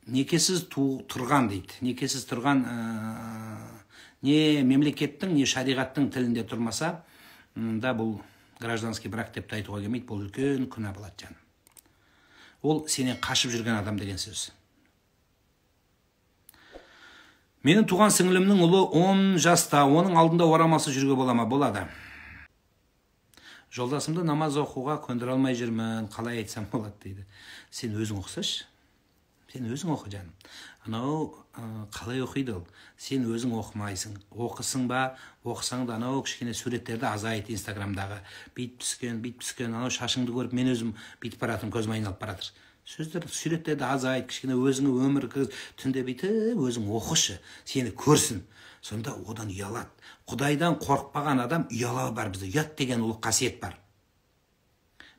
Некесіз тұрған дейді. Некесіз тұрған не мемлекеттің, не шариғаттың тілінде тұрмаса, да бұл гражданский брак деп те айтуға келмейді, бұл үлкен күнә болады жаным. Ол сенен қашып жүрген адам деген сөз. Менің туған сіңілімнің ұлы 10 жаста, оның алдында орамалсыз жүруге бола ма? Болады. Жолдасымды намаз оқуға көндіре алмай жүрмін, қалай айтсам болады дейді. Сен өзің оқысашы. Сен өзің оқы жаным. Анау қалай оқиды ол? Сен өзің оқымайсың. Оқысың ба? Оқысаң да анау кішкене суреттерді азайт Инстаграмдағы. Бүйтіп түскен, бүйтіп түскен, анау шашыңды көріп мен өзім бүйтіп баратырмын, көзім айналып баратыр. Сөздер, суреттерді азайт, кішкене өзіңе өмір кіргіз, түнде бүйтіп өзің оқышы, сені көрсін. Сонда одан ұялады. Құдайдан қорықпаған адам ұяла бар бізде. Ұят деген ұлы қасиет бар.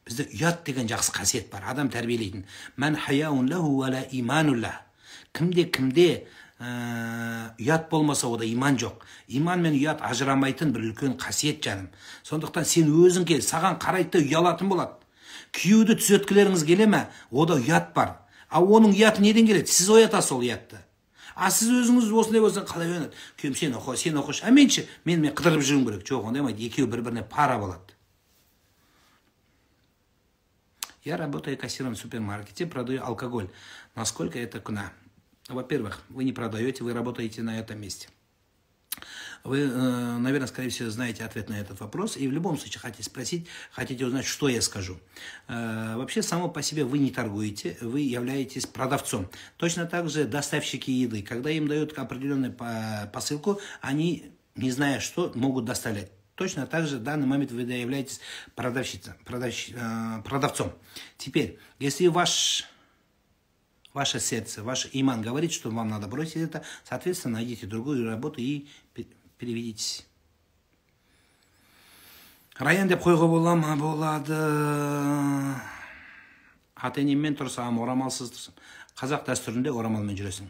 Бізде ұят деген жақсы қасиет бар. Адам тәрбиелейтін. Мән хаяун лаху уа ла иманун лах. Кімде ұят болмаса, ода иман жоқ. Иман мен ұят ажырамайтын бір үлкен қасиет жаным. Сондықтан сен өзің кел, саған қарайды да ұялатын болады. Күйеуді түзеткілеріңіз келе ме? Ода ұят бар. А оның ұяты неден келеді? Сіз оятасыз ол ұятты. А сіз өзіңіз осындай болсаң қалай оянады? Күйеуім сен оқы, сен оқыш. А мен ше? Мен қыдырып жүруім керек. Жоқ, ондай болмайды. Екеуі бір-біріне пара болады. Я работаю кассиром в супермаркете, продаю алкоголь. Насколько это күнә? Во-первых, вы не продаете, вы работаете на этом месте. Вы, наверное, скорее всего, знаете ответ на этот вопрос. И в любом случае хотите спросить, хотите узнать, что я скажу. Вообще, само по себе вы не торгуете, вы являетесь продавцом. Точно так же доставщики еды. Когда им дают определенную посылку, они, не зная что, могут доставлять. Точно так же в данный момент вы являетесь продавцом. Теперь, если ваше сердце, ваш иман говорит, что вам надо бросить это, соответственно, найдите другую работу и переведитесь. Раян деп қойға бола ма? Болады. Ата-енеммен тұрсам, орамалсыз тұрсам. Қазақ дәстүрінде орамалмен жүресің.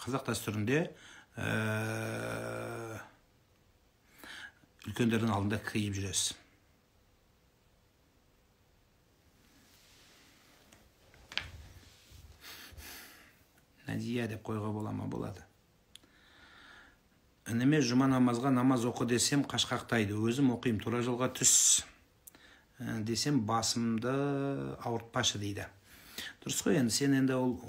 Қазақ дәстүрінде үлкендердің алдында киіп жүресіз. Надия деп қойға бола ма? Болады. Ініме жұма намазға намаз оқы десем қашқақтайды. Өзім оқимын, тура жолға түс десем басымды ауыртпашы дейді. Дұрыс қой енді, сен енді ол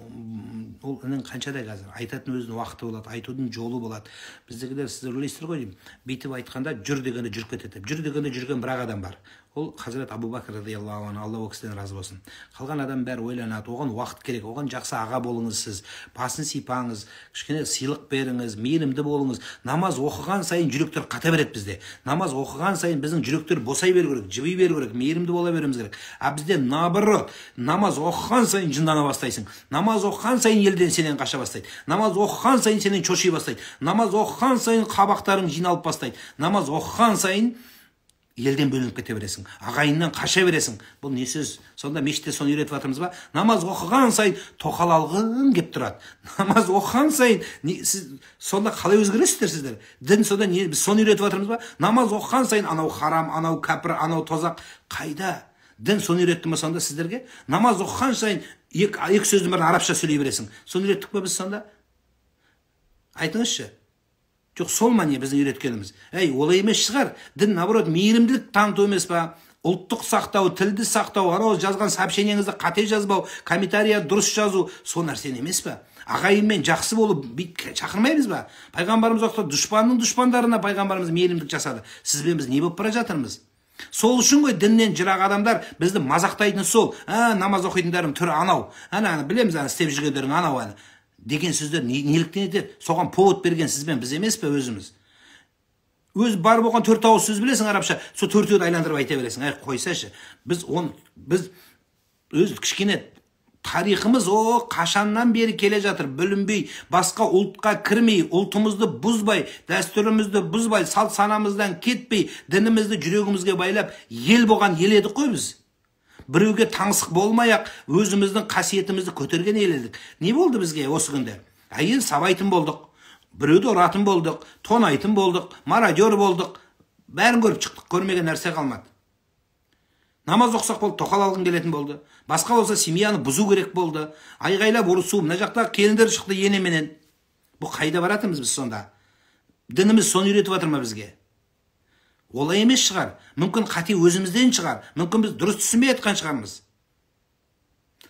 інің қаншада қазір? Айтатын өзінің уақыты болады, айтудың жолы болады. Біздегілер сіздер ойлайсыздар ғой деймін. Бүйтіп айтқанда жүр дегенде жүріп кетеді. Жүр дегенде жүрген бір ақ адам бар. Ол Хазірет Абу Бәкір радиаллаху анху, Алла ол кісіден разы болсын. Қалған адам бәрі ойланады, оған уақыт керек, оған жақсы аға болыңыз сіз, басын сипаңыз, кішкене сыйлық беріңіз, мейірімді болыңыз. Намаз оқыған сайын жүректер қата береді бізде. Намаз оқыған сайын біздің жүректер босай беру керек, жіби беру керек, мейірімді бола беруіміз керек. А бізде наоборот, намаз оқыған сайын жындана бастайсың. Намаз оқыған сайын елден сенен қаша бастайды. Намаз оқыған сайын сенен шоши бастайды. Намаз оқыған сайын қабақтарың жиналып бастайды. Намаз оқыған сайын елден бөлініп кете бересің, ағайыннан қаша бересің. Бұл не сөз? Сонда мешітте соны үйретіп жатырмыз ба? Намаз оқыған сайын тоқал алғың кеп тұрады. Намаз оқыған сайын сіз сонда қалай өзгересіздер сіздер? Дін сонда не, біз соны үйретіп жатырмыз ба? Намаз оқыған сайын анау харам, анау кәпір, анау тозақ қайда? Дін соны үйретті ме сонда сіздерге? Намаз оқыған сайын екі сөздің бірін арабша сөйлей бересің. Соны үйреттік пе біз сонда? Айтыңызшы. Жоқ, сол ма не біздің үйреткеніміз? Әй, олай емес шығар. Дін, наоборот, мейірімділік таныту емес па? Ұлттық сақтау, тілді сақтау, анау жазған сообщениеңізді қате жазбау, комментария дұрыс жазу, сол нәрсені емес па? Ағайынмен жақсы болып шақырмаймыз ба? Пайғамбарымыз уақытта дұшпанның дұшпандарына пайғамбарымыз мейірімділік жасады. Сізбен біз не болып бара жатырмыз? Сол үшін ғой діннен жырақ адамдар бізді мазақтайтын сол. Намаз оқитындарың түрі анау. Ана білеміз, ана істеп жүргендерің анау ана. Деген сөздер неліктен етеді? Соған повод берген сізбен біз емес пе өзіміз? Өз бар болған төрт ауыз сөз білесің арабша, сол төртеуді айландырып айта бересің. Әй, қойсайшы. Біз өз кішкене тарихымыз қашаннан бері келе жатыр, бүлінбей, басқа ұлтқа кірмей, ұлтымызды бұзбай, дәстүрімізді бұзбай, салт санамыздан кетпей, дінімізді жүрегімізге байлап, ел болған ел едік қой біз. Біреуге таңсық болмай-ақ өзіміздің қасиетімізді көтерген ел едік. Не болды бізге осы күнде? Әйел сабайтын болдық, біреуді ұратын болдық, тонайтын болдық, мародер болдық. Бәрін көріп шықтық, көрмеген нәрсе қалмады. Намаз оқысақ болды, тоқал алғың келетін болды. Басқа болса семьяны бұзу керек болды. Айғайлап ұрысу, мына жақта келіндер шықты енеменен. Бұл қайда баратырмыз біз сонда? Дініміз соны үйретіп жатыр ма бізге? Олай емес шығар. Мүмкін қате өзімізден шығар. Мүмкін біз дұрыс түсінбей жатқан шығармыз.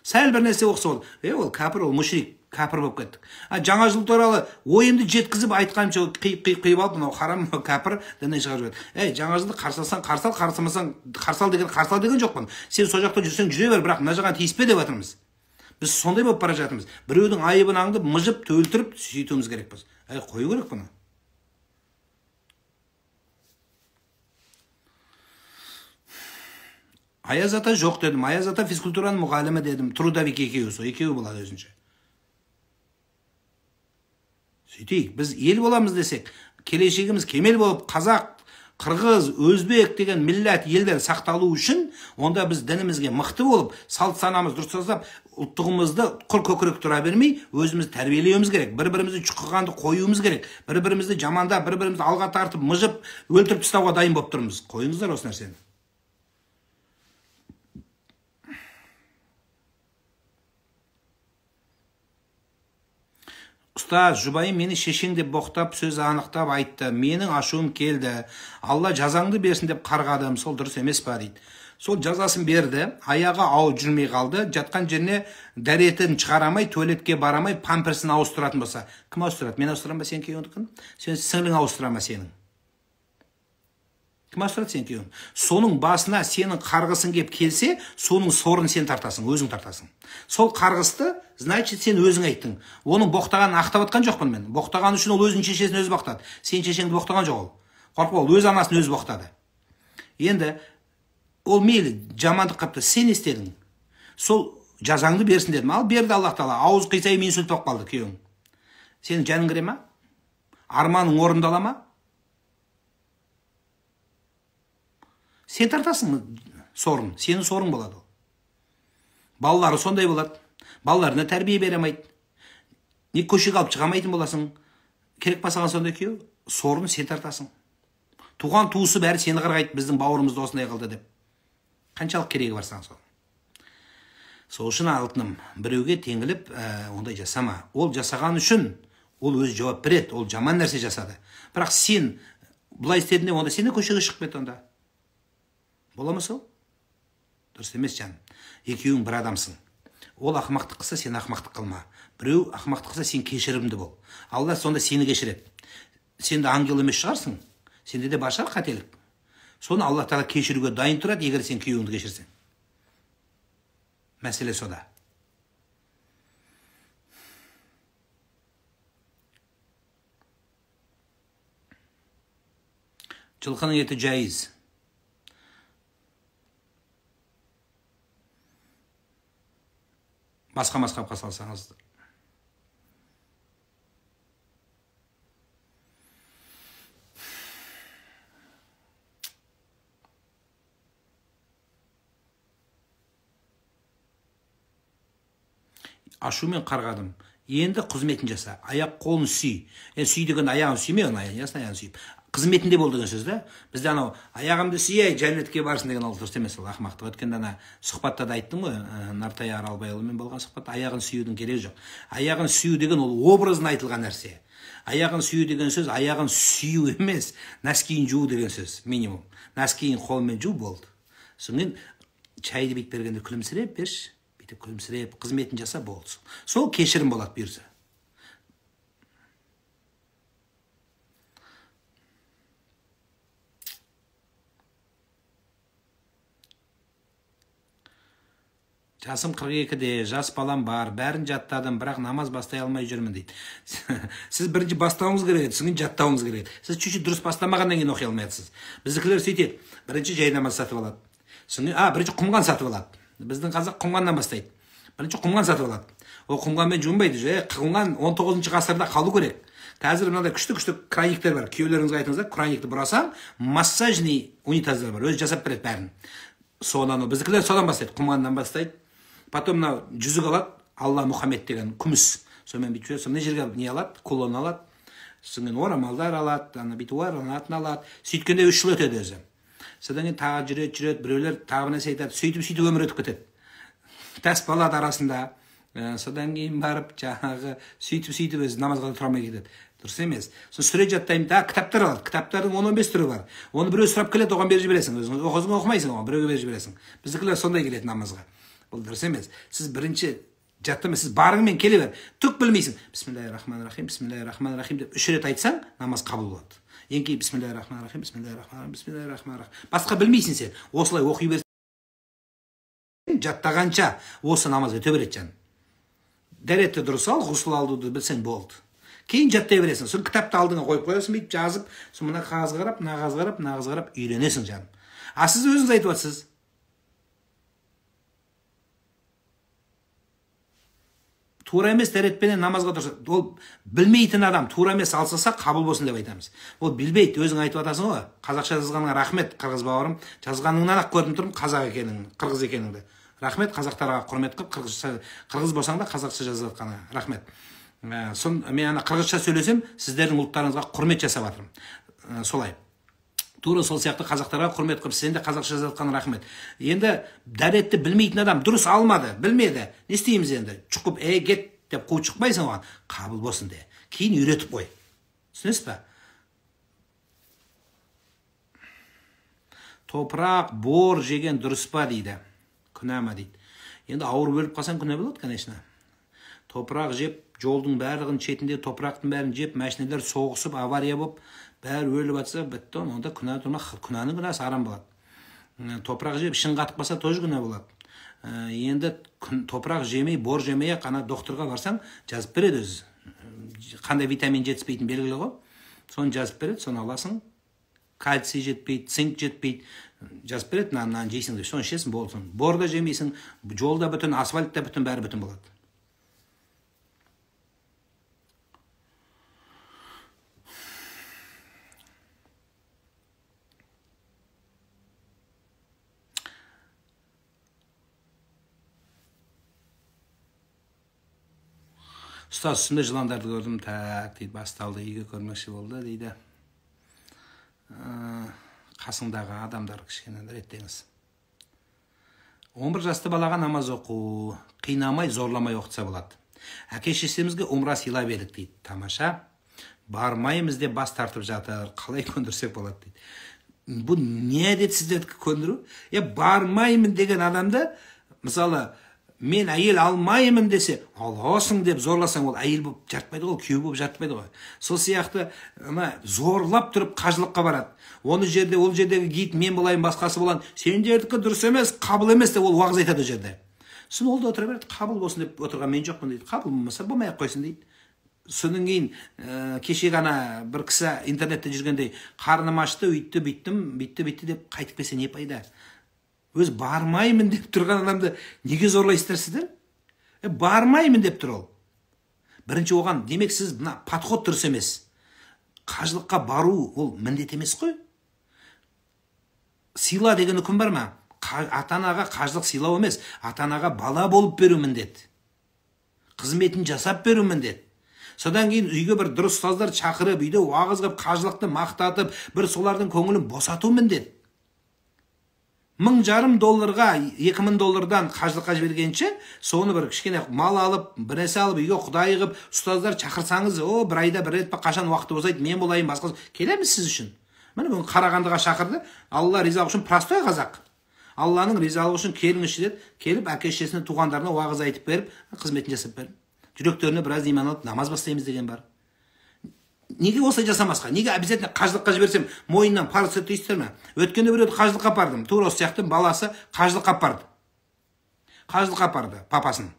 Сәл бір нәрсе оқыса ол, ол кәпір, ол мушрик, кәпір болып кеттік. Жаңа жыл туралы ойымды жеткізіп айтқанша қиып-қиып алып, мынау харам, мынау кәпір, діннен шығарып жіберді. Жаңа жылды қарсы алсаң, қарсы ал, қарсы алмасаң, қарсы ал деген, қарсы ал деген жоқпын. Сен сол жақта жүрсең жүре бер, бірақ мына жағына тиіспе деп жатырмыз. Біз сондай болып бара жатырмыз. Біреудің айыбын аңдып, мыжып, өлтіріп сөйтуіміз керекпіз. Қою керек бұны. Аяз ата жоқ дедім. Аяз ата физкультураның мұғалімі дедім. Трудовик екеуі, сол екеуі болады өзінше. Сөйтейік, біз ел боламыз десек, келешегіміз кемел болып, қазақ, қырғыз, өзбек деген милләт елдер сақталу үшін, онда біз дінімізге мықты болып, салт санамыз дұрыс жасап, ұлттығымызды құр көкірек тұра бермей, өзімізді тәрбиелеуіміз керек, бір-бірімізді шұқығанды қоюымыз керек, бір-бірімізді жамандап, бір-бірімізді алға тартып, мыжып, өлтіріп тастауға дайын болып тұрмыз. Қойыңыздар осы нәрсені. Ұстаз, жұбайым мені шешең деп боқтап, сөз анықтап айтты. Менің ашуым келді. Алла жазаңды берсін деп қарғадым. Сол дұрыс емес па дейді. Сол жазасын берді. Аяғы ауыр жүрмей қалды. Жатқан жеріне дәретін шығарамай, туалетке барамай, памперсін ауыстыратын болса. Кім ауыстырады? Мен ауыстырамын ба сен күйеуіңдікін? Сен сіңлің ауыстыра ма сенің? Кім ауыстырады сен күйеуің? Соның басына сенің қарғысың кеп келсе, соның сорын сен тартасың, өзің тартасың. Сол қарғысты, значит, сен өзің айттың. Оның боқтағанын ақтап атқан жоқпын мен. Боқтаған үшін ол өзінің шешесін өзі боқтады. Сен шешеңді боқтаған жоқ ол. Қорқпа, ол өз анасын өзі боқтады. Енді ол мейлі жамандық қыпты, сен істедің. Сол жазаңды берсін дедім. Ал берді Аллах тағала. Ауыз қисайып инсульт болып қалды күйеуің. Сенің жаның кіре ма? Арманың орындала ма? Сен тартасың сорын, сенің сорың болады ол. Балалары сондай болады. Балаларына тәрбие бере алмайды. Не көшеге алып шыға алмайтын боласың. Керек па саған сондай күйеу? Сорын сен тартасың. Туған туысы бәрі сені қарғайды, біздің бауырымызды осындай қылды деп. Қаншалық керегі бар саған сол? Сол үшін алтыным, біреуге теңіліп ондай жасама. Ол жасаған үшін ол өзі жауап береді, ол жаман нәрсе жасады. Бірақ сен бұлай істедің де, онда сен де көшеге шығып кет онда. Бола ма сол? Дұрыс емес, жаным. Екеуің бір адамсың. Ол ақымақтық қылса, сен ақымақтық қылма. Біреу ақымақтық қылса, сен кешірімді бол. Алла сонда сені кешіреді. Сен де ангел емес шығарсың. Сенде де бар шығар қателік. Соны Алла тағала кешіруге дайын тұрады, егер сен күйеуіңді кешірсең. Мәселе сода. Жылқының еті жайыз. Басқа масқапқа салсаңыз. Ашумен қарғадым. Енді қызметін жаса. Аяқ қолын сүй. Енді сүй деген аяғын сүйме, оны аяғын сүйіп. Қызметінде бол деген сөз да. Бізде анау аяғымды сүйей, жәннатке барсын деген ол дұрыс емес, ол ақымақтық. Өткенде ана сұхбатта да айттым ғой, Нартай Аралбайұлымен болған сұхбатта, аяғын сүюдің керегі жоқ. Аяғын сүю деген ол образын айтылған нәрсе. Аяғын сүю деген сөз аяғын сүю емес, нәскиін жуу деген сөз минимум. Нәскиін қолмен жу болды. Содан чайды бүйтіп бергенде күлімсіреп берші, бүйтіп күлімсіреп қызметін жаса болды. Сол кешірім болады бұйырса. Жасым 42-де, жас балам бар, бәрін жаттадым, бірақ намаз бастай алмай жүрмін дейді. Сіз бірінші бастауыңыз керек еді, содан кейін жаттауыңыз керек еді. Сіз чуть-чуть дұрыс бастамағаннан кейін оқи алмайсыз. Біздікілер сөйтеді. Бірінші жай намаз сатып алады. Содан кейін, бірінші құмған сатып алады. Біздің қазақ құмғаннан бастайды. Бірінші құмған сатып алады. Ол құмғанмен жуынбайды. Құмған 19 ғасырда қалу керек. Қазір мынандай күшті-күшті краниктер бар. Күйеулеріңізге айтыңыздар, краникті бұрасаң, массажный унитаздар бар. Өзі жасап береді бәрін. Содан біздікілер содан бастайды, құмғаннан бастайды. Потом мынау жүзік алады, Алла Мұхаммед деген күміс. Сонымен бүйтіп жүреді, сонымен жерге не алады, кулон алады. Сонымен орамалдар алады, ана бүйтіп оранатын алады. Сөйткенде 3 жыл өтеді өзі. Содан кейін тағы жүреді, жүреді, біреулер тағы бір нәрсе айтады, сөйтіп өмір өтіп кетеді. Тәс балады арасында. Содан кейін барып жаңағы сөйтіп өзі намазға тұра алмай кетеді. Дұрыс емес. Сол сүре жаттаймын да, кітаптар алады. Кітаптардың 10-15 түрі бар. Оны біреу сұрап келеді, оған беріп жібересің. Өзің өзің оқымайсың, оған біреуге беріп жібересің. Біздікілер сондай келеді намазға. Бұл дұрыс емес. Сіз бірінші жаттама, сіз барыңмен келе бер. Түк білмейсің. Бисмиллахи-рахмани-рахим, бисмиллахи-рахмани-рахим деп 3 рет айтсаң, намаз қабыл болады. Ең кейін бисмиллахи-рахмани-рахим, бисмиллахи-рахмани-рахим, бисмиллахи-рахмани-рахим. Басқа білмейсің сен. Осылай оқи берсең, жаттағанша осы намаз өте береді жан. Дәретті дұрыс ал, ғұсыл алуды білсең болды. Кейін жаттай бересің. Сосын кітапты алдыңа қойып қоясың, бүйтіп жазып, сосын мына қағазға қарап, мына қағазға қарап, мына қағазға қарап үйренесің жаным. А сіз өзіңіз айтып жатсыз. Тура емес дәретпенен намазға тұрса, ол білмейтін адам тура емес алсаса қабыл болсын деп айтамыз. Ол білмейді, өзің айтып жатасың ғой. Қазақша жазғаныңа рахмет, қырғыз бауырым. Жазғаныңнан ақ көрініп тұрмын қазақ екенің, қырғыз екеніңді. Рахмет, қазақтарға құрмет қылып, қырғыз болсаң да қазақша жазып жатқаныңа рахмет. Сон мен ана қырғызша сөйлесем, сіздердің ұлттарыңызға құрмет жасап жатырмын. Солай. Тура сол сияқты қазақтарға құрмет қылып, сен де қазақша жазып жатқаныңа рахмет. Енді дәретті білмейтін адам дұрыс алмады, білмеді. Не істейміз енді? Чұқып, ей, кет деп қуып шықпайсың оған. Қабыл болсын де. Кейін үйретіп қой. Түсінесіз бе? Топырақ, бор жеген дұрыс па дейді. Күнә ма дейді. Енді ауыр бөліп қалсаң күнә болады, конечно. Топырақ жеп, жолдың барлығын шетінде топырақтың бәрін жеп, машиналар соғысып, авария болып, бәрі өліп жатса, бітті, онда күнә тұрма, күнәнің күнәсі арам болады. Топырақ жеп, ішің қатып қалса, тоже күнә болады. Енді топырақ жемей, бор жемей, ана докторға барсаң, жазып береді өзі. Қандай витамин жетіспейтін белгілі ғой. Соны жазып береді, соны аласың. Кальций жетпейді, цинк жетпейді, жазып береді, мынаны жейсің деп, соны ішесің, болсын. Бор да жемейсің, жол да бүтін, асфальт та бүтін, бәрі бүтін болады. Ұстаз, үстімде жыландарды көрдім, так дейді, басталды, үйге көрмекші болды дейді. Қасыңдағы адамдар кішкене реттеңіз. 11 жасты балаға намаз оқу, қинамай, зорламай оқытса болады. Әке шешемізге умра сыйлап едік дейді. Тамаша. Бармаймыз деп бас тартып жатыр. Қалай көндірсек болады дейді. Бұл не әдет сіздердікі көндіру? Бармаймын деген адамды, мысалы, мен әйел алмаймын десе, аласың деп зорласаң, ол әйел болып жатпайды ғой, күйеу болып жатпайды ғой. Сол сияқты зорлап тұрып қажылыққа барады. Оны жерде, ол жердегі гид мен болайын, басқасы болайын, сендердікі дұрыс емес, қабыл емес деп ол уағыз айтады ол жерде. Сосын ол да отыра береді, қабыл болсын деп отырған мен жоқпын дейді. Қабыл болмаса болмай ақ қойсын дейді. Содан кейін кеше ғана бір кісі интернетте жүргендей, қарным ашты, өйтті, бүйттім, бүйтті, бүйтті деп қайтып келсе не пайда? Өз бармаймын деп тұрған адамды неге зорлайсыздар сіздер? Бармаймын деп тұр ол. Бірінші оған, демек сіз мына подход дұрыс емес. Қажылыққа бару ол міндет емес қой. Сыйла деген үкім бар ма? Ата-анаға қажылық сыйлау емес, ата-анаға бала болып беру міндет. Қызметін жасап беру міндет. Содан кейін үйге бір дұрыс ұстаздар шақырып, үйде уағыз қылып, қажылықты мақтатып, бір солардың көңілін босату міндет. 1500 долларға, 2000 доллардан қажылыққа жібергенше, соны бір кішкене мал алып, бір нәрсе алып, үйге құдай қылып, ұстаздар шақырсаңыз, о, бір айда бір рет па, қашан уақыты босайды, мен болайын, басқасы келеміз сіз үшін. Міне бүгін Қарағандыға шақырды. Алла ризалығы үшін, простой қазақ. Алланың ризалығы үшін келіңізші деді. Келіп әке шешесіне, туғандарына уағыз айтып беріп, қызметін жасап беріп, жүректеріне біраз иман алып, намаз бастаймыз деген бар. Неге осылай жасамасқа? Неге обязательно қажылыққа жіберсем, мойнынан парыз түседі дейсіздер ме? Өткенде біреуді қажылыққа апардым. Тура осы сияқты баласы қажылыққа апарды. Қажылыққа апарды папасын.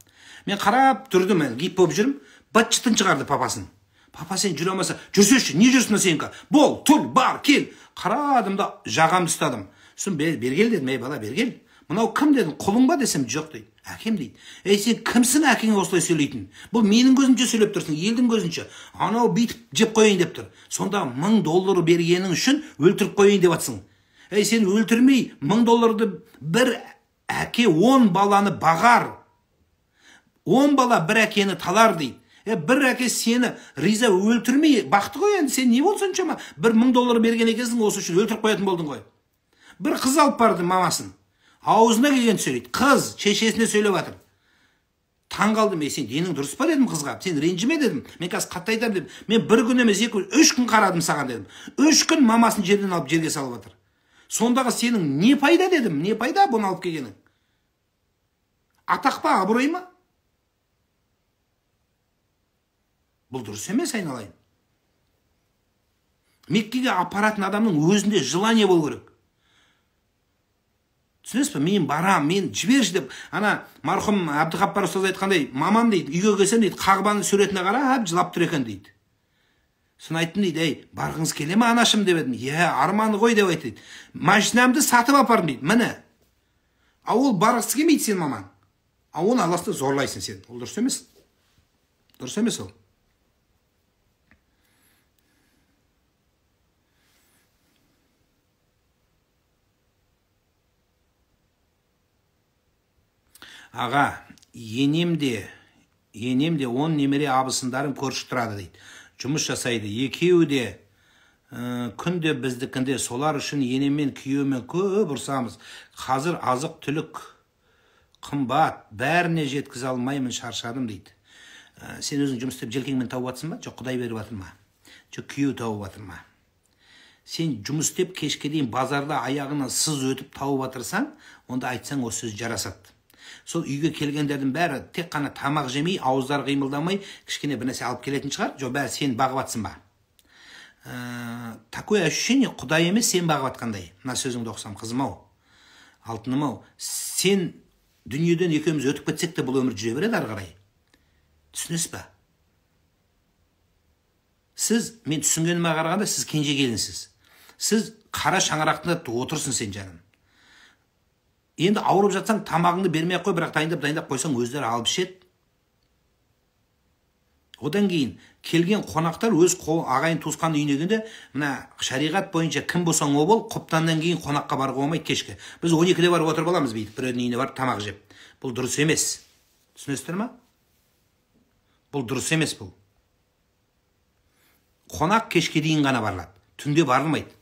Мен қарап тұрдым, мен гип болып жүрмін, быт-шытын шығарды папасын. Папа сен жүре алмаса, жүрсеші, не жүрсің сенікі? Бол, тұр, бар, кел. Қарадым да жағамды ұстадым. Сосын бергел дедім, ей бала, бергел. Мынау кім дедім, құлың ба десем, жоқ дейді. Әкем дейді. Ей, сен кімсің әкеңе осылай сөйлейтін? Бұл менің көзімше сөйлеп тұрсың, елдің көзінше. Анау бүйтіп жеп қояйын деп тұр. Сонда 1000 доллар бергенің үшін өлтіріп қояйын деп атсың. Ей, сен өлтірмей 1000 долларды бір әке 10 баланы бағар. 10 бала бір әкені талар дейді. Бір әке сені риза өлтірмей бақты ғой енді, сен не болды соншама? Бір 1000 доллар берген екенсің, осы үшін өлтіріп қоятын болдың ғой. Бір қыз алып барды мамасын. Аузына келген сөйлейді. Қыз шешесіне сөйлеп жатыр. Таң қалдым, сен денің дұрыс па дедім қызға. Сен ренжіме дедім. Мен қазір қатты айтамын дедім. Мен бір күн емес, 2 күн, 3 күн қарадым саған дедім. 3 күн мамасын жерден алып жерге салып жатыр. Сондағы сенің не пайда дедім, не пайда бұны алып келгенің? Атақ па, абырой ма? Бұл дұрыс емес, айналайын. Меккеге апаратын адамның өзінде желание болу керек. Түсінесіз бе? Мен барам, мен жіберші деп. Ана марқұм Әбдіғаппар ұстаз айтқандай, мамам дейді, үйге келсем дейді, Қағбаның суретіне қарап жылап тұр екен дейді. Соны айттым дейді, ей, барғыңыз келе ме анашым деп едім. Иә, арманы ғой деп айтты дейді. Машинамды сатып апардым дейді. Міне. А ол барғысы келмейді сен мамаң. А оны аласың да зорлайсың сен. Ол дұрыс емес. Дұрыс емес ол. Аға, енем де 10 немере абысындарым көрші тұрады дейді. Жұмыс жасайды. Екеуі де күнде біздікінде, солар үшін енеммен күйеуімен көп ұрсамыз. Қазір азық түлік қымбат, бәріне жеткізе алмаймын, шаршадым дейді. Сен өзің жұмыс істеп желкеңмен тауып жатсың ба? Жоқ, Құдай беріп жатыр ма? Жоқ, күйеу тауып жатыр ма? Сен жұмыс істеп кешке дейін базарда аяғынан сыз өтіп тауып жатырсаң, онда айтсаң осы сөз жарасады. Сол үйге келгендердің бәрі тек қана тамақ жемей, ауыздары қимылдамай, кішкене бір нәрсе алып келетін шығар. Жоқ, бәрі сен бағып атсың ба? Такое ощущение, Құдай емес, сен бағып атқандай. Мына сөзіңді оқысам, қызым ау, алтыным ау, сен дүниеден екеуміз өтіп кетсек те бұл өмір жүре береді ары қарай. Түсінесіз ба? Сіз, мен түсінгеніме қарағанда, сіз кенже келінсіз. Сіз қара шаңырақтында отырсың сен жаным. Енді ауырып жатсаң, тамағыңды бермей қой, бірақ дайындап қойсаң, өздері алып ішеді. Одан кейін келген қонақтар өз ағайын туысқанның үйіне келгенде, мына шариғат бойынша кім болсаң о бол, құптаннан кейін қонаққа баруға болмайды кешкі. Біз 12-де барып отырып аламыз бүйтіп, біреудің үйіне барып тамақ жеп. Бұл дұрыс емес. Түсінесіздер ма? Бұл дұрыс емес бұл. Қонақ кешке дейін ғана барылады. Түнде барылмайды.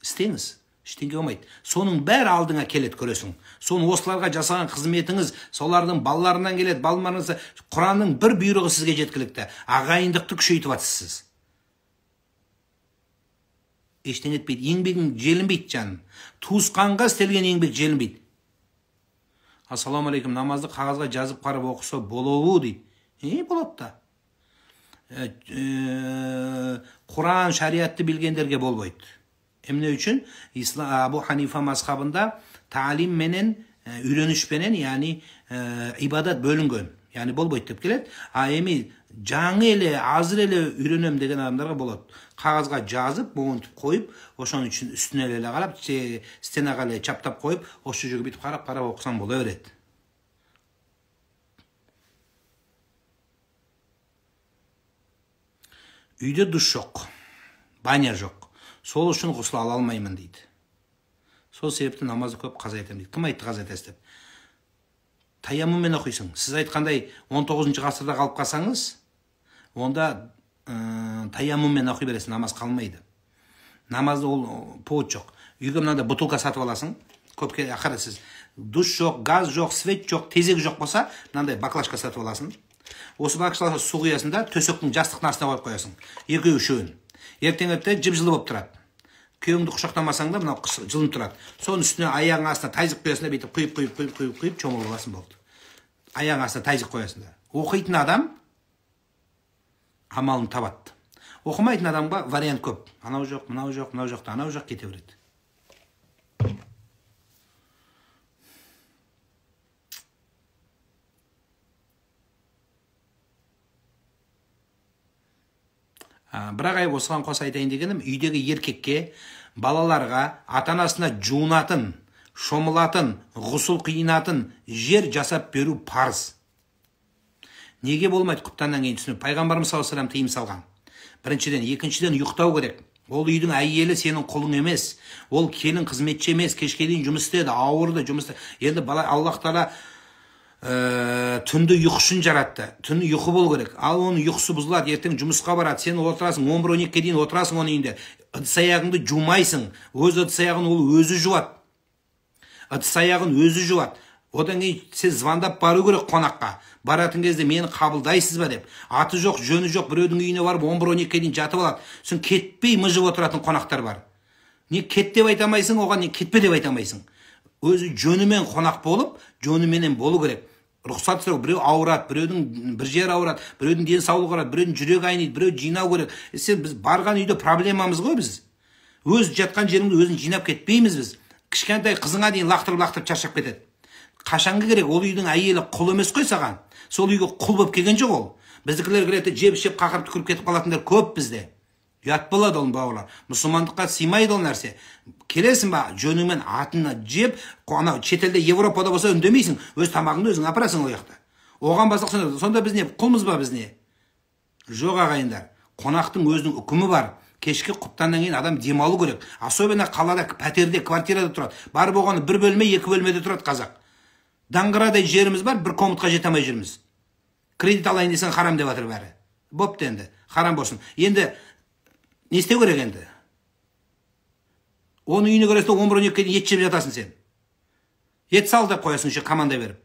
Істеңіз, ештеңе болмайды. Соның бәрі алдыңа келеді, көресің. Соны осыларға жасаған қызметіңіз, солардың балаларынан келеді, балаларыңыз, Құранның бір бұйрығы сізге жеткілікті. Ағайындықты күшейтіп жатсыз. Ештеңе етпейді, еңбегің желінбейді жаным. Туысқанға істелген еңбек желінбейді. Ассалауму алейкум, намазды қағазға жазып қарап оқыса болуы дейді. Болады да. Құран, шариатты білгендерге болбойды. Эмне үчүн? Абу Ханифа мазхабында таалим менен, үйрөнүш менен, яғни ибадат бөлүнгөн. Яғни болбойт деп келет. А эми жаңы эле, азыр эле үйрөнөм деген адамдарга болот. Кагазга жазып, монтип коюп, ошонун үчүн үстүнө эле карап, стенага эле чаптап коюп, ошол жерге бүтүп карап-карап окусаң боло берет. Үйдө душ жок, баня жок. Сол үшін ғұсыл ала алмаймын дейді. Сол себепті намазды көп қаза етемін дейді. Кім айтты қаза етесіз деп? Таяммуммен оқисың. Сіз айтқандай 19 ғасырда қалып қалсаңыз, онда таяммуммен оқи бересің, намаз қалмайды. Намазды ол повод жоқ. Үйге мынандай бутылка сатып аласың. Көп ақыры сіз душ жоқ, газ жоқ, свет жоқ, тезек жоқ болса, мынандай баклажка сатып аласың. Осы баклажкаға су құясың да, төсектің жастықтың астына қойып қоясың. Екеуі үшеуін. Ертең ерте жып-жылы болып тұрады. Күйеуіңді құшақтамасаң да мынау жылынып тұрады. Соның үстіне аяғың астына тайзық қоясың да, бүйтіп құйып чомылып аласың, болды. Аяғың астына тайзық қоясың да. Оқитын адам амалын табады. Оқымайтын адамға вариант көп. Анау жоқ, мынау жоқ, мынау жоқ, анау жоқ кете береді. Бірақ ай осыған қоса айтайын дегенім, үйдегі еркекке, балаларға, ата-анасына жуынатын, шомылатын, ғұсыл қиынатын жер жасап беру парыз. Неге болмайды құптаннан кейін түсініп? Пайғамбарымыз саллаллаху алейхи вассалам тыйым салған. Біріншіден, екіншіден ұйықтау керек. Ол үйдің әйелі сенің құлың емес. Ол келін қызметші емес, кешке дейін жұмыс істеді, ауырды, жұмыс істеді. Енді бала Аллах тағала Түнді ұйқы үшін жаратты. Түні ұйқы болу керек. Ал оның ұйқысы бұзылады, ертең жұмысқа барады, сен отырасың, 11-12-ге дейін отырасың оның үйінде. Ыдыс аяғыңды жумайсың. Өз ыдыс аяғын ол өзі жуады. Ыдыс аяғын өзі жуады. Одан кейін сен звондап бару керек қонаққа. Баратын кезде мені қабылдайсыз ба деп. Аты жоқ, жөні жоқ, біреудің үйіне барып 11-12-ге дейін жатып алады. Сосын кетпей мыжып отыратын қонақтар бар. Не кет деп айта алмайсың, оған не кетпе деп айта алмайсың. Өзі жөнімен қонақ болып, жөніменен болу керек. Рұқсат сұрау, біреу ауырады, біреудің бір жері ауырады, біреудің денсаулығы ауырады, біреудің жүрегі айниды, біреу жинау керек. Сен біз барған үйде проблемамыз ғой біз. Өз жатқан жеріңді өзің жинап кетпейміз біз. Кішкентай қызыңа дейін лақтырып-лақтырып шаршап кетеді. Қашанғы керек? Ол үйдің әйелі құл емес қой саған. Сол үйге құл болып келген жоқ ол. Біздікілер келеді, жеп-жеп қақырып түкіріп кетіп қалатындар көп бізде. Ұят болады оның, бауырлар. Мұсылмандыққа сыймайды ол нәрсе. Келесің ба, жөніңмен атына жеп, анау шетелде Европада болса үндемейсің, өз тамағыңды өзің апарасың ол жақта. Оған басақ сонда біз не, құлмыз ба біз не? Жоқ, ағайындар. Қонақтың өзінің үкімі бар. Кешкі құптаннан кейін адам демалу керек. Особенно қалада, пәтерде, квартирада тұрады. Бар болғаны бір бөлме, екі бөлмеде тұрады қазақ. Даңғырадай жеріміз бар, бір комнатқа жете алмай жүрміз. Кредит алайын десең харам деп жатыр бәрі. Бопты енді, харам болсын. Енді не істеу керек енді? Оның үйіне кіресің, 11-12-ге дейін ет жеп жатасың сен. Ет сал деп қоясың еще команда беріп.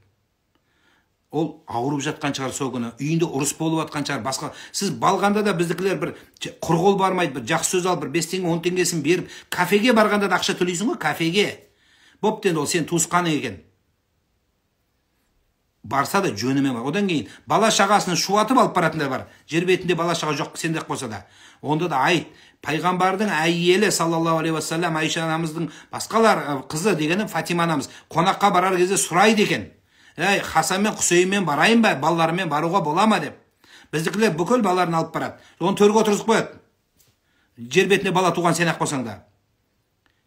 Ол ауырып жатқан шығар сол күні, үйінде ұрыс болып жатқан шығар, басқа. Сіз балғанда да біздікілер бір құр қол бармайды, бір жақсы сөз алып, бір 5 теңге, 10 теңгесін беріп, кафеге барғанда да ақша төлейсің ғой, кафеге. Бопты енді, ол сен туысқаның екен. Барса да жөнімен бар. Одан кейін бала шағасын шуатып алып баратындар бар. Жер бетінде бала шаға жоқ сендек болса да. Онда да айт. Пайғамбардың әйелі саллаллаху алейхи уассалам, Айша анамыздың басқалар қызы дегені Фатима анамыз қонаққа барар кезде сұрайды екен. Әй, Хасан мен Құсеймен барайын ба, балаларымен баруға бола ма деп. Біздікілер бүкіл балаларын алып барады. Оны төрге отырғызып қояды. Жер бетінде бала туған сен ақ болсаң да.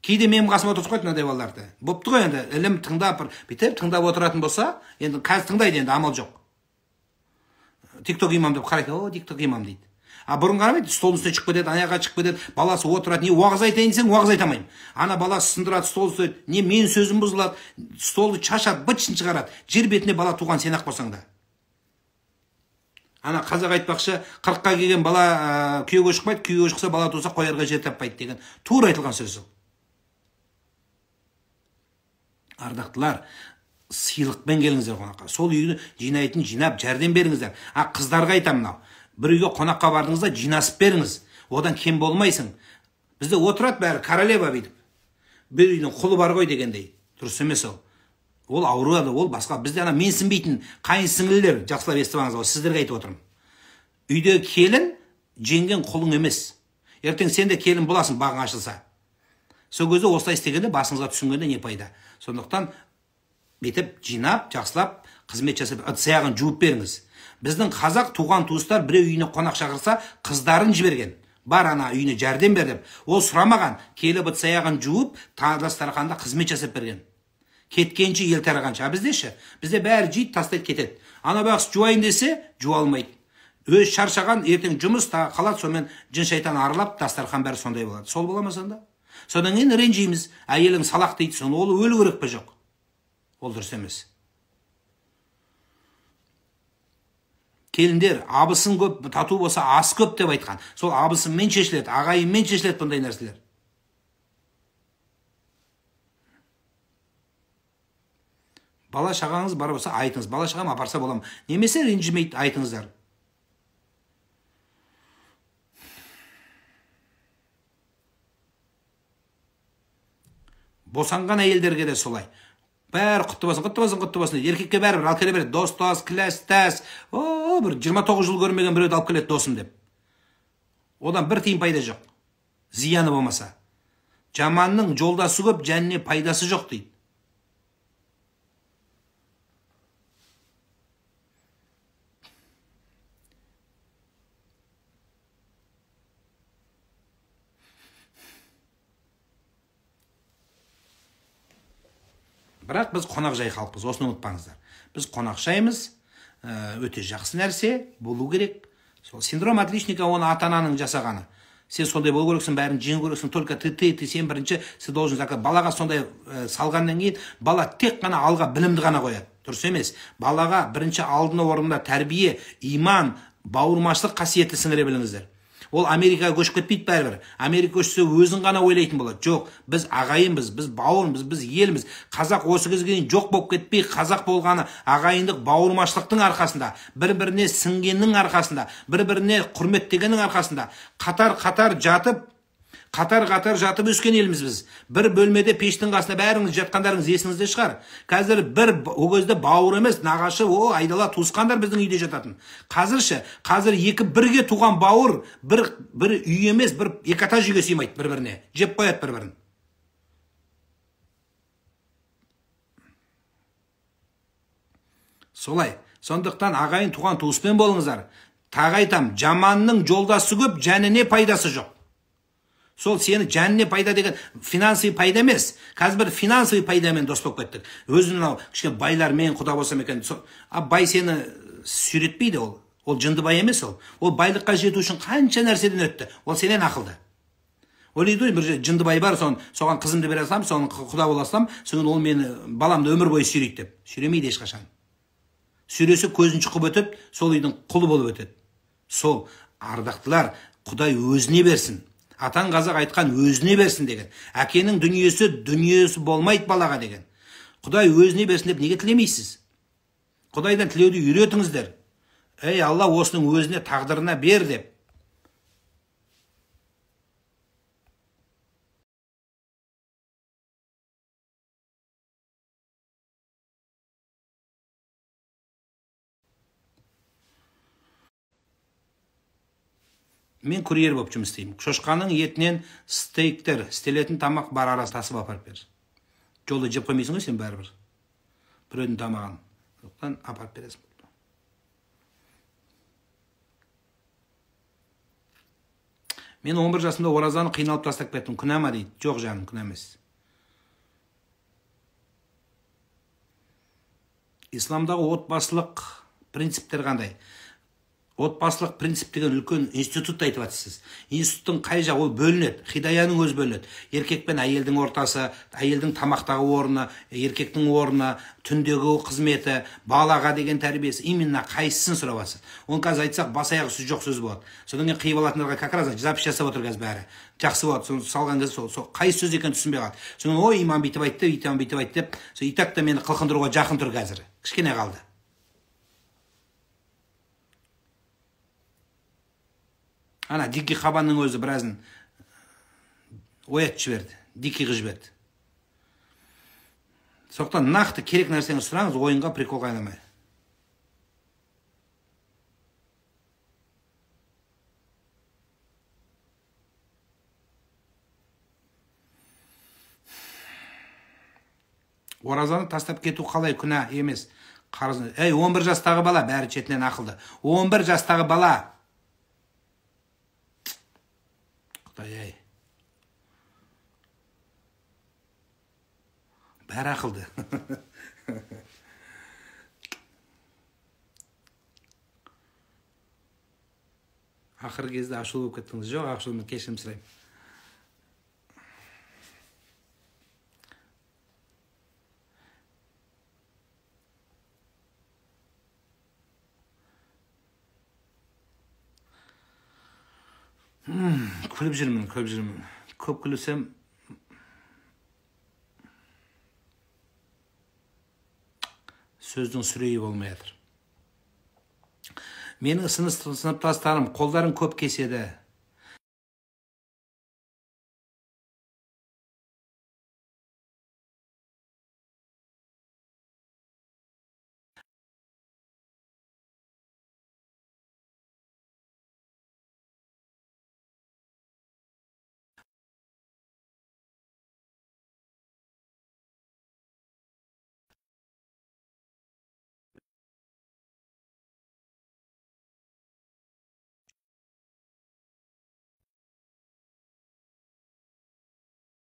Кейде менің қасыма отырғызып қояды мынадай балаларды. Бопты ғой енді, ілім тыңдап, бір бүйтіп тыңдап отыратын болса, енді қазір тыңдайды енді, амал жоқ. Тикток имам деп қарайды, о, тикток имам дейді. А бұрын қарамайды, столдың үстіне шығып кетеді, аяққа шығып кетеді, баласы отырады, не уағыз айтайын десең, уағыз айта алмаймын. Ана баласы сындырады, стол үстіне, не менің сөзім бұзылады, столды шашады, быт-шытын шығарады. Жер бетінде бала туған сен ақ болсаң да. Ана қазақ айтпақшы, 40-қа келген бала күйеуге шықпайды, күйеуге шықса бала туса қоярға жер таппайды деген тура айтылған сөз ол. Ардақтылар, сыйлықпен келіңіздер қонаққа. Сол үйді жинайтын жинап, жәрдем беріңіздер. А қыздарға айтамын мынау. Бір үйге қонаққа бардыңызда жинасып беріңіз. Одан кем болмайсың. Бізде отырады бәрі королева бүйтіп. Бір үйдің құлы бар ғой дегендей. Дұрыс емес ол. Ол ауырады, ол басқа. Бізде ана менсінбейтін қайын сіңлілер, жақсылап естіп алыңыз, сіздерге айтып отырмын. Үйде келін жеңген құлың емес. Ертең сен де келін боласың бағың ашылса. Сол кезде осылай істегенде басыңызға түсінгенде не пайда. Сондықтан бүйтіп жинап, жақсылап қызмет жасап, ыдыс аяғын жуып беріңіз. Біздің қазақ туған туыстар біреу үйіне қонақ шақырса, қыздарын жіберген. Бар ана үйіне жәрдем бер деп. Ол сұрамаған, келіп ыдыс аяғын жуып, дастарханда қызмет жасап берген. Кеткенше ел тарағанша. А бізде ше? Бізде бәрі жейді, тастайды, кетеді. Ана байғұс жуайын десе, жуа алмайды. Өз шаршаған, ертең жұмыс тағы қалады, сонымен жын шайтан аралап, дастархан бәрі сондай болады. Сол бола ма сонда? Содан кейін ренжиміз. Әйелің салақ дейді, соны ол өлу керек пе жоқ? Ол дұрыс емес. Келіндер, абысын көп, тату болса ас көп деп айтқан. Сол абысынмен шешіледі, ағайынмен шешіледі бұндай нәрселер. Бала шағаңыз бар болса айтыңыз. Бала шағам апарса бола ма? Немесе ренжімейді, айтыңыздар. Босанған әйелдерге де солай. Бәрі құтты болсын, құтты болсын, құтты болсын. Еркекке бәрібір алып келе береді. Дос, дос, класстас. О, бір 29 жыл көрмеген біреуді алып келеді досым деп. Одан бір тиын пайда жоқ. Зияны болмаса. Жаманның жолдасы көп, жәніне пайдасы жоқ дейді. Бірақ біз қонақжай халықпыз, осыны ұмытпаңыздар. Біз қонақжаймыз, өте жақсы нәрсе, болу керек. Сол синдром отличника, оны ата-ананың жасағаны. Сен сондай болу керексің, бәрін жеңу керексің, только ты, сен бірінші, сен должен. Балаға сондай салғаннан кейін, бала тек қана алға білімді ғана қояды. Дұрыс емес. Балаға бірінші алдына орнында тәрбие, иман, бауырмашылық қасиетті сіңіре біліңіздер. Ол Америкаға көшіп кетпейді бәрібір. Америка көшсе өзін ғана ойлайтын болады. Жоқ, біз ағайынбыз, біз бауырмыз, біз елміз. Қазақ осы кезге дейін жоқ болып кетпей, қазақ болғаны ағайындық бауырмашылықтың арқасында, бір-біріне сіңгеннің арқасында, бір-біріне құрметтегеннің арқасында, қатар-қатар жатып, қатар-қатар жатып өскен елміз біз. Бір бөлмеде пештің қасында бәріңіз жатқандарыңыз есіңізде шығар. Қазір бір о кезде бауыр емес, нағашы, о айдала туысқандар біздің үйде жататын. Қазір ше, қазір екі бірге туған бауыр бір үй емес, бір екі этаж үйге сыймайды бір-біріне. Жеп қояды бір-бірін. Солай. Сондықтан ағайын туған туыспен болыңыздар. Тағы айтам, жаманның жолдасы көп, жәніне пайдасы жоқ. Сол сені жәніне пайда деген финансовый пайда емес. Қазір бір финансовый пайдамен дос болып кеттік. Өзін мынау кішкене байлармен құда болсам екен. А бай сені сүйретпейді ол. Ол жынды бай емес ол. Ол байлыққа жету үшін қанша нәрседен өтті. Ол сенен ақылды. Ойлайды ғой, бір жынды бай бар, соған қызымды бере салам, соны құда бола салам, содан ол мені баламды өмір бойы сүйрейді деп. Сүйремейді ешқашан. Сүйресе көзін шұқып өтіп, сол үйдің құлы болып өтеді. Сол ардақтылар, Құдай өзіне берсін. Атаң қазақ айтқан өзіне берсін деген. Әкенің дүниесі дүниесі болмайды балаға деген. Құдай өзіне берсін деп неге тілемейсіз? Құдайдан тілеуді үйретіңіздер. Ей Алла, осының өзіне тағдырына бер деп. Мен курьер болып жұмыс істеймін. Шошқаның етінен стейктер, істелетін тамақ бар, арасы тасып апарып бер. Жолда жеп қоймайсың ғой сен бәрібір. Біреудің тамағын. Сондықтан апарып бересің. Мен 11 жасымда оразаны қиналып тастап кеттім. Күнә ма дейді? Жоқ жаным, күнә емес. Исламдағы отбасылық принциптер қандай? Отбасылық принцип деген үлкен институт айтып жатсыз. Институттың қай жағы ол бөлінеді? Хидаяның өзі бөлінеді. Еркек пен әйелдің ортасы, әйелдің тамақтағы орны, еркектің орны, түндегі қызметі, балаға деген тәрбиесі, именно қайсысын сұрап жатсыз. Оны қазір айтсақ, бас аяғы сөз жоқ сөз болады. Содан кейін қиып алатындарға как раз запись жасап отыр қазір бәрі. Жақсы болады. Соны салған кезде сол қай сөз екенін түсінбей қалады. Содан ой, имам бүйтіп айтты, имам бүйтіп айтты деп, сол и так та мені қылқындыруға жақын тұр қазір. Кішкене қалды. Ана дикий қабанның өзі біразын оятып жіберді, дикий қылып жіберді. Сондықтан нақты керек нәрсені сұраңыз, ойынға приколға айналмай. Оразаны тастап кету қалай күнә емес? Қарыз. Ей, 11 жастағы бала, бәрі шетінен ақылды. 11 жастағы бала. Құдай-ай. Бәрі ақылды. Ақырғы кезде ашулы болып кеттіңіз. Жоқ, ашулы, кешірім сұраймын. Күліп жүрмін, күліп жүрмін. Көп күлсем сөздің сүрейі болмай жатыр. Менің сыныптастарым қолдарын көп кеседі.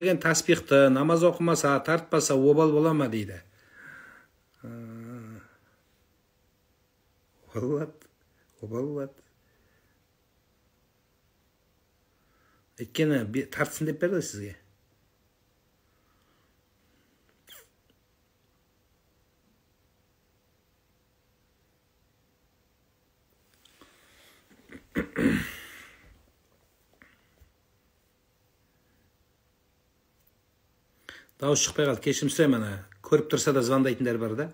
Деген таспихты намаз оқымаса, тартпаса обал бола ма дейді. Обал болады, обал болады. Өйткені тартсын деп берді сізге. Дауыс шықпай қалды, кешірім сұраймын. Ана көріп тұрса да звондайтындар бар да.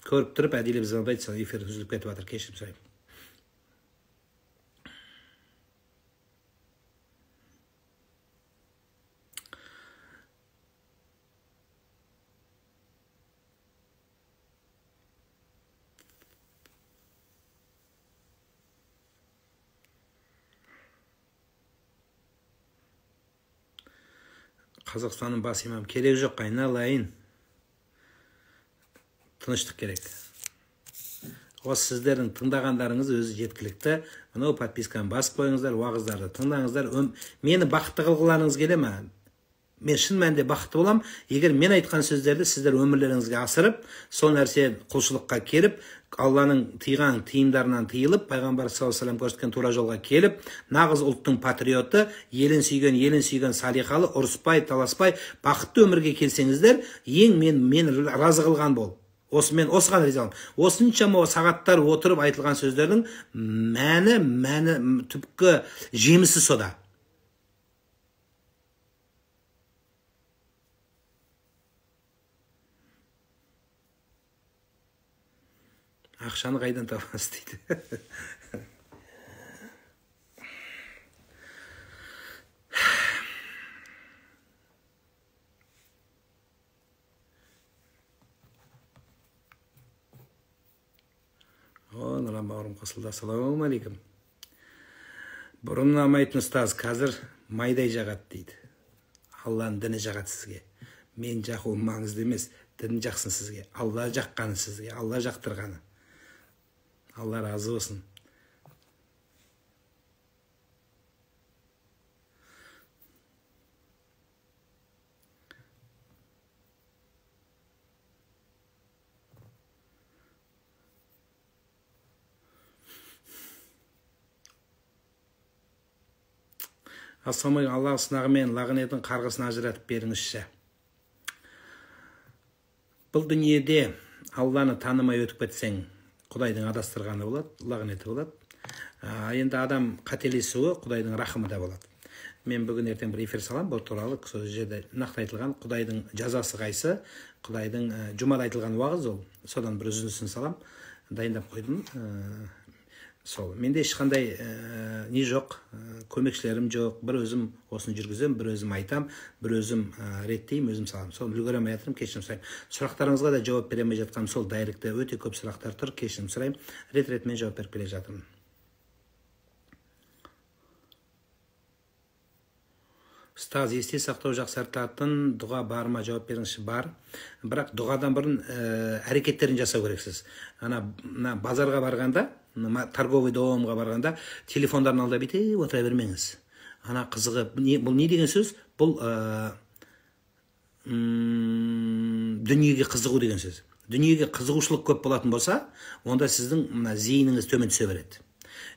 Көріп тұрып әдейілеп звондайды, сол эфир үзіліп кетіп жатыр, кешірім сұраймын. Қазақстанның бас имамы керек жоқ, айналайын. Тыныштық керек. Осы сіздердің тыңдағандарыңыз өзі жеткілікті. Мынау подписканы басып қойыңыздар, уағыздарды тыңдаңыздар. Мені бақытты қылғыларыңыз келе ме? Мен шын мәнінде бақытты болам, егер мен айтқан сөздерді сіздер өмірлеріңізге асырып, сол нәрсе құлшылыққа келіп, Алланың тыйған тыйымдарынан тыйылып, пайғамбар саллаллаху алейхи вассалам көрсеткен тура жолға келіп, нағыз ұлттың патриоты, елін сүйген, салиқалы, ұрыспай, таласпай, бақытты өмірге келсеңіздер, ең мен разы қылған бол. Осы мен осыған ризамын. Осыншама сағаттар отырып айтылған сөздердің мәні, түпкі жемісі сода. Ақшаны қайдан табасыз дейді. О, Нұрлан бауырым қосылды. Ассалаумағалейкум. Бұрын ұнамайтын ұстаз қазір майдай жағады дейді. Алланың діні жағады сізге. Мен жағуым маңызды емес, дін жақсын сізге. Алла жаққаны сізге, Алла жақтырғаны. Алла разы болсын. Ассалаумағалейкум. Алла сынағы мен лағнетін қарғысын ажыратып беріңізші. Бұл дүниеде Алланы танымай өтіп кетсең, Құдайдың адастырғаны болады, лағнеті болады. Енді адам қателесуі Құдайдың рахымы да болады. Мен бүгін ертең бір эфир салам, бұл туралы сол жерде нақты айтылған Құдайдың жазасы қайсы, Құдайдың жұмада айтылған уағыз ол. Содан бір үзіндісін салам, дайындап қойдым. Сол. Менде ешқандай не жоқ, көмекшілерім жоқ, бір өзім осыны жүргіземін, бір өзім айтам, бір өзім реттеймін, өзім саламын. Сол үлгере алмай жатырмын, кешірім сұраймын. Сұрақтарыңызға да жауап бере алмай жатқаным сол дайректте өте көп сұрақтар тұр, кешірім сұраймын. Рет-ретімен жауап беріп келе жатырмын. Ұстаз, есте сақтау жақсартатын дұға бар ма? Жауап беріңізші. Бар. Бірақ дұғадан бұрын әрекеттерін жасау керексіз. Ана базарға барғанда, торговый домға барғанда телефондарын алда бүйтіп отыра бермеңіз. Ана қызығы, бұл не деген сөз? Бұл дүниеге қызығу деген сөз. Дүниеге қызығушылық көп болатын болса, онда сіздің мына зейініңіз төмен түсе береді.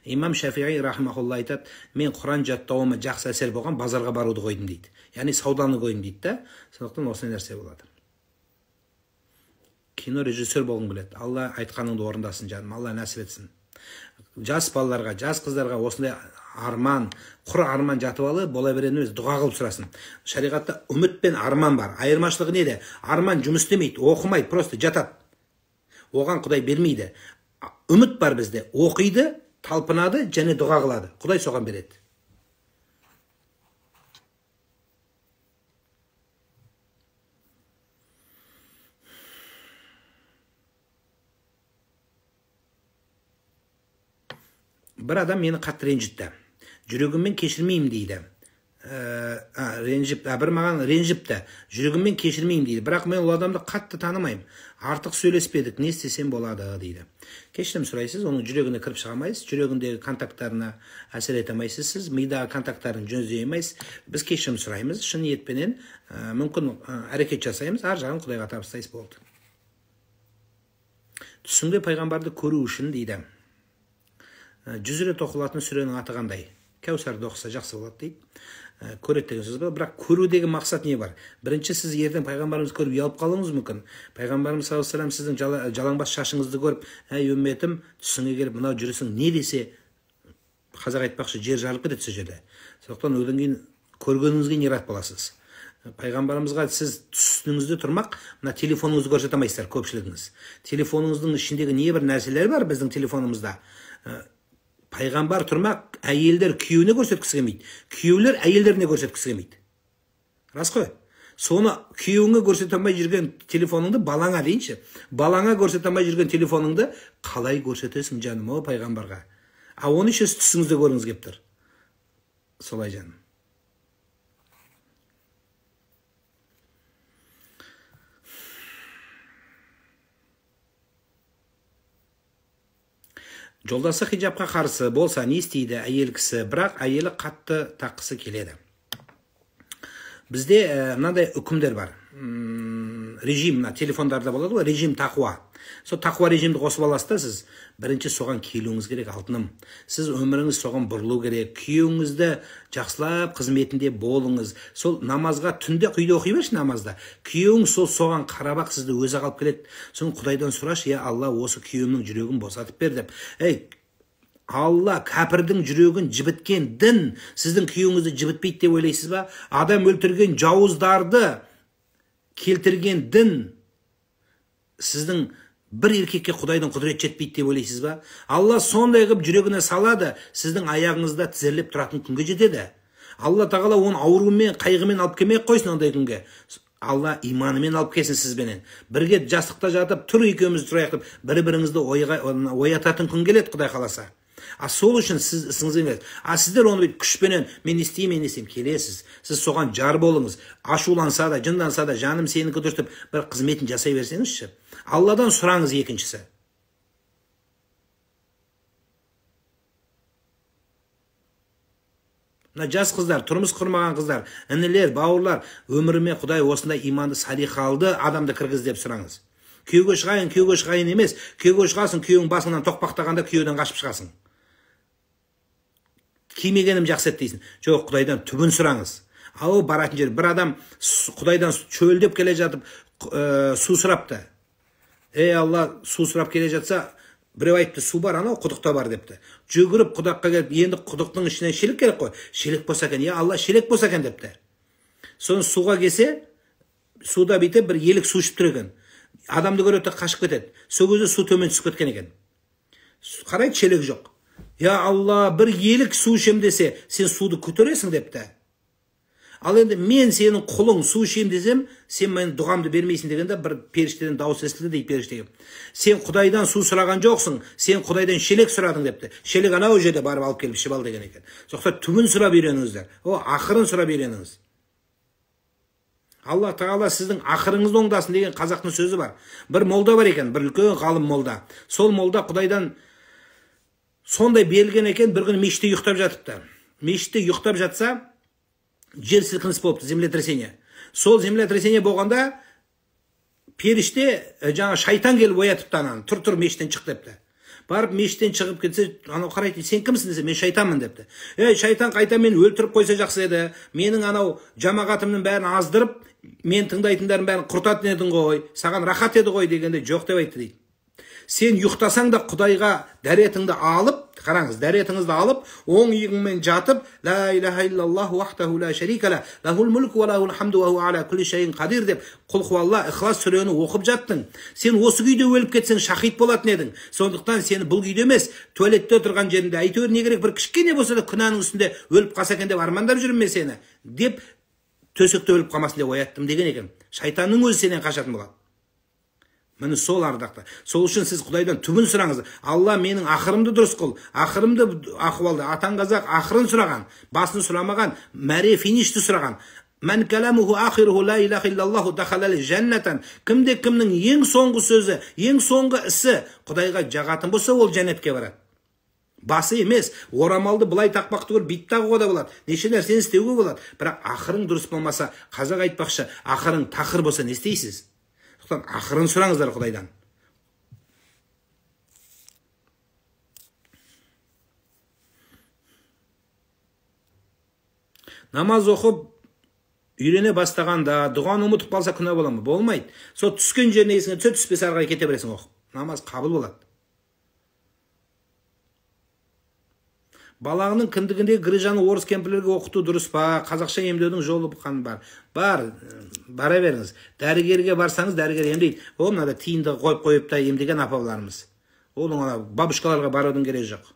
Имам Шафиғи рахимахулла айтады, мен Құран жаттауыма жақсы әсер болған базарға баруды қойдым дейді. Яғни сауданы қойдым дейді да. Сондықтан осындай нәрсе болады. Кино режиссер болғым келеді. Алла айтқаныңды орындасын жаным, Алла нәсіп етсін. Жас балаларға, жас қыздарға осындай арман, құр арман жатып алып, бола беретін емес, дұға қылып сұрасын. Шариғатта үміт пен арман бар. Айырмашылығы неде? Арман жұмыс істемейді, оқымайды, просто жатады. Оған Құдай бермейді. Үміт бар бізде, оқиды, талпынады және дұға қылады. Құдай соған береді. Бір адам мені қатты ренжітті. Жүрегіммен кешірмеймін дейді. Бір маған ренжіпті. Жүрегіммен кешірмеймін дейді. Бірақ мен ол адамды қатты танымаймын. Артық сөйлеспедік, не істесем болады дейді. Кешірім сұрайсыз, оның жүрегіне кіріп шыға алмайсыз, жүрегіндегі контакттарына әсер ете алмайсыз, сіз мидағы контакттарын жөндей алмайсыз. Біз кешірім сұраймыз, шын ниетпенен мүмкін әрекет жасаймыз, ар жағын Құдайға табыстайсыз болды. Түсіңде пайғамбарды көру үшін дейді. 100 рет оқылатын сүренің аты қандай? Кәусарды оқыса жақсы болады дейді. Көреді деген сөз бар, бірақ көрудегі мақсат не бар? Бірінші, сіз ертең пайғамбарымызды көріп ұялып қалуыңыз мүмкін. Пайғамбарымыз саллаллаху алейхи вассалам сіздің жалаңбас шашыңызды көріп, әй үмметім, түсіңе келіп мынау жүрісің не десе Қазақ айтпақшы, жер жарылып кетеді сол жерде. Сондықтан одан кейін көргеніңізге не рад боласыз. Пайғамбарымызға сіз түсініңізде тұрмақ, мына телефоныңызды көрсете алмайсыздар көпшілігіңіз. Телефоныңыздың ішіндегі небір нәрселер бар біздің телефонымызда. Пайғамбар тұрмақ, әйелдер күйеуіне көрсеткісі келмейді, күйеулер әйелдеріне көрсеткісі келмейді. Рас қой? Соны күйеуіңе көрсете алмай жүрген телефоныңды балаңа дейінші, балаңа көрсете алмай жүрген телефоныңды қалай көрсетесің жаным, о пайғамбарға? А оны еще түсіңізде көргіңіз келіп тұр. Солай жаным. Жолдасы хиджабқа қарсы болса не істейді әйел кісі, бірақ әйелі қатты таққысы келеді. Бізде мынандай үкімдер бар. Режим, мына телефондарда болады ғой, режим тақуа. Сол тақуа режимді қосып аласыз да сіз бірінші соған келуіңіз керек, алтыным. Сіз өміріңіз соған бұрылу керек. Күйеуіңізді жақсылап қызметінде болыңыз. Сол намазға түнде үйде оқи берші намазда. Күйеуің сол соған қарап-ақ сізді өзі алып келеді. Соны Құдайдан сұрашы, я Алла, осы күйеуімнің жүрегін босатып бер деп. Ей, Алла кәпірдің жүрегін жібіткен дін сіздің күйеуіңізді жібітпейді деп ойлайсыз ба? Адам өлтірген жауыздарды келтірген дін сіздің бір еркекке Құдайдың құдіреті жетпейді деп ойлайсыз ба? Алла сондай қылып жүрегіне салады, сіздің аяғыңызда тізерлеп тұратын күнге жетеді. Алла тағала оны аурумен, қайғымен алып келмей қойсын ондай күнге. Алла иманымен алып келсін сізбенен. Бірге жастықта жатып, тұр екеуміз тұрайық деп, бір-біріңізді оятатын күн келеді, Құдай қаласа. А сол үшін сіз ісіңіз емес. А сіздер оны бүйтіп күшпенен, мен не істеймін, мен не істеймін, келесіз. Сіз соған жар болыңыз. Ашуланса да, жынданса да, жаным сенікі дұрыс деп бір қызметін жасай берсеңізші. Алладан сұраңыз екіншісі. Мына жас қыздар, тұрмыс құрмаған қыздар, інілер, бауырлар, өміріме Құдай осындай иманды салиқалды адамды кіргіз деп сұраңыз. Күйеуге шығайын, күйеуге шығайын емес, күйеуге шығасың, күйеуің басыңнан тоқпақтағанда күйеуден қашып шығасың. Кимегенім жақсы еді дейсің. Жоқ, Құдайдан түбін сұраңыз. Ау, баратын жер, бір адам Құдайдан шөлдеп келе жатып, су сұрапты. Ей Алла, су сұрап келе жатса, біреу айтты, су бар, анау құдықта бар депті. Жүгіріп құдыққа келіп, енді құдықтың ішінен шелек керек қой. Шелек болса екен, я Алла, шелек болса екен депті. Соны суға келсе, суда бүйтіп бір елік су ішіп тұр екен. Адамды көреді, қашып кетеді. Сол кезде су төмен түсіп кеткен екен. Қарайды, шелек жоқ. Я Алла, бір елік су ішем десе, сен суды көтересің депті. Ал енді мен сенің құлың су ішем десем, сен менің дұғамды бермейсің дегенде бір періштеден дауыс естілді дейді періштеге. Сен Құдайдан су сұраған жоқсың, сен Құдайдан шелек сұрадың депті. Шелек анау жерде барып алып келіп ішіп ал деген екен. Сондықтан түбін сұрап үйреніңіздер. О, ақырын сұрап үйреніңіз. Алла тағала сіздің ақырыңызды оңдасын деген қазақтың сөзі бар. Бір молда бар екен, бір үлкен ғалым молда. Сол молда Құдайдан сондай берілген екен, бір күні мешітте ұйықтап жатыпты. Мешітте ұйықтап жатса, жер сілкініс болыпты, землетрясение. Сол землетрясение болғанда періште, жаңа шайтан келіп оятыпты ананы. Тұр, тұр, мешіттен шық депті. Барып мешіттен шығып кетсе, анау қарайды, сен кімсің десе, мен шайтанмын депті. Ей, шайтан қайта мені өлтіріп қойса жақсы еді. Менің анау жамағатымның бәрін аздырып, мен тыңдайтындардың бәрін құртатын едің ғой, саған рахат еді ғой дегенде жоқ деп айтты дейді. Сен ұйықтасаң да Құдайға дәретіңді алып, қараңыз, дәретіңізді алып, оң иығыңмен жатып, ла илаха иллаллаху вахдаху ла шарика ла, лахул мулку ва лахул хамду ва хуа аля кулли шайин қадир деп, құл хуалла Ихлас сүрені оқып жаттың. Сен осы күйде өліп кетсең шахид болатын едің. Сондықтан сені бұл күйде емес, туалетте отырған жерінде әйтеуір не керек бір кішкене болса да күнәнің үстінде өліп қалса екен деп армандап жүрмін мен сені деп, төсекте өліп қалмасын деп ояттым деген екен. Шайтанның өзі сенен қашатын болады. Міне сол ардақты. Сол үшін сіз Құдайдан түбін сұраңыз. Алла менің ақырымды дұрыс қыл, ақырымды ахуалды. Атан қазақ ақырын сұраған, басын сұрамаған, мәре финишті сұраған. Мән кәләмуху ахируху ла илаха иллаллаху дахалал жәннатан. Кімде кімнің ең соңғы сөзі, ең соңғы ісі Құдайға жағатын болса, ол жәннатке барады. Басы емес, орамалды былай тақпақ түгіл, бит тағуға да болады. Неше нәрсені істеуге болады. Бірақ ақырың дұрыс болмаса, қазақ айтпақшы, ақырың тақыр болса не істейсіз? Ақырын сұраңыздар Құдайдан. Намаз оқып үйрене бастағанда дұғаны ұмытып қалса күнә бола ма? Болмайды. Сол түскен жеріне есіңе түссе, түспесе ары қарай кете бересің оқып. Намаз қабыл болады. Балаңның кіндігіндегі грыжаны орыс кемпірлерге оқыту дұрыс па? Қазақша емдеудің жолы қан бар? Бар, бара беріңіз. Дәрігерге барсаңыз, дәрігер емдейді. Ол мынада тиынды қойып қойып та емдеген апаларымыз. Ол ана бабушкаларға барудың керегі жоқ.